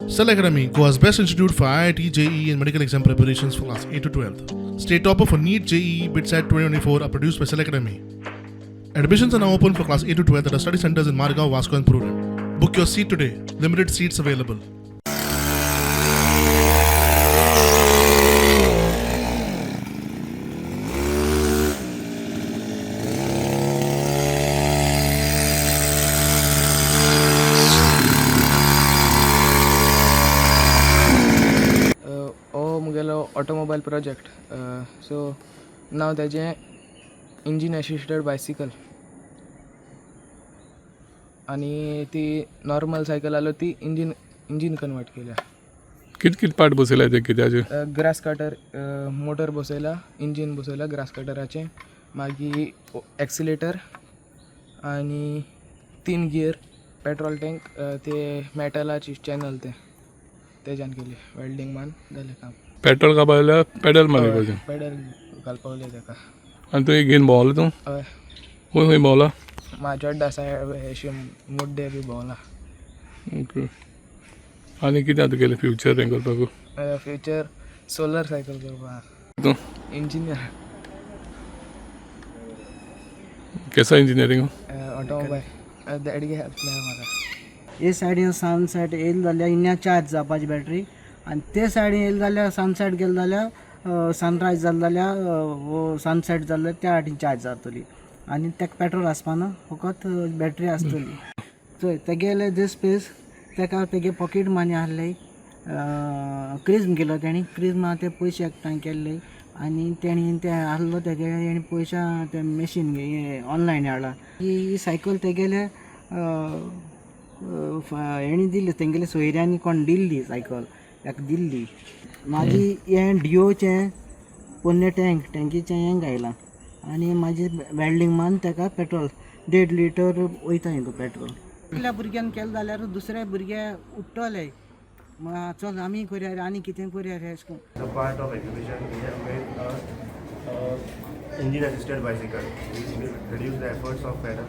Cell Academy, Goa's best institute for IIT, JEE, and medical exam preparations for class 8 to 12. State topper for NEET, JEE, BITSAT 2024 are produced by Cell Academy. Admissions are now open for class 8 to 12 at our study centers in Margao, Vasco, and Prudent. Book your seat today. Limited seats available. हो मुगेलो automobile project. So नांव तेजें engine assisted bicycle आनी ती normal cycle आसलो ती engine engine convert केल्या. कित कित पार्ट बसयल्या ते कित्याचे? ग्रास कटर मोटर बसयला, इंजीन बसयला ग्रास कटराचें, मागीर एक्सिलेटर आनी तीन गियर, पेट्रोल टँक, ते मेटलाची चॅनल ते तेज्यान केली वेल्डींग मान जालें काम. पेट्रोल घालपा जाल्यार पेडल मारपाचें? पेडल घालपाक जाय तेका. आनी तुवें घेवन भोंवलो तूं? हय. खंय खंय भोंवला? माजोड्डा सायड अशें मुड्डे बी भोंवला. ओके, आनी कितें आतां केलें फ्युचर हें करपाक? फ्युचर सोलर सायकल करपाक. तूं? इंजिनियर. केसा इंजिनियरींग? ऑटोमोबायल डॅडीगे हेल्प मेळ्ळा म्हाका. हे सायडीन सनसेट येयले जाल्यार इन्या चार्ज जावपाची बॅटरी आनी ते सायडीन येयले जाल्यार सनसेट गेले जाल्यार, सनरायज जालें जाल्यार वो सनसेट जालें जाल्यार त्या सायडीन चार्ज जातली आनी तेका पेट्रोल आसपाना, फकत बॅटरी आसतली. चोय तेगेले जे स्पेस तेका तेगे पॉकेट मनी आहले, क्रिज्म केलो तेणी, क्रिज्मा ते पयशे एकठांय केल्ले आनी तेणी ते आहलो तेगे तेणी पयशे ते मॅशीन ऑनलायन हाडला. ही सायकल तेगेले हेणी दिल्ली, तेंगेले सोयऱ्यांनी कोण दिल्ली सायकल ताका दिल्ली. मागीर हें डिओचें पोन्नें टँक टँकीचें हें घायलां आनी मागीर वेल्डींग मारून ताका पेट्रोल 1.5 लिटर वयता हिंगा पेट्रोल. एकल्या भुरग्यान केलें जाल्यार दुसरे भुरगे उठ्ठले, चल आमी करया रे आनी कितें करया रे अशें करून. As a part of exhibition, we have made a engine assisted bicycle, which will reduce the efforts of pedal.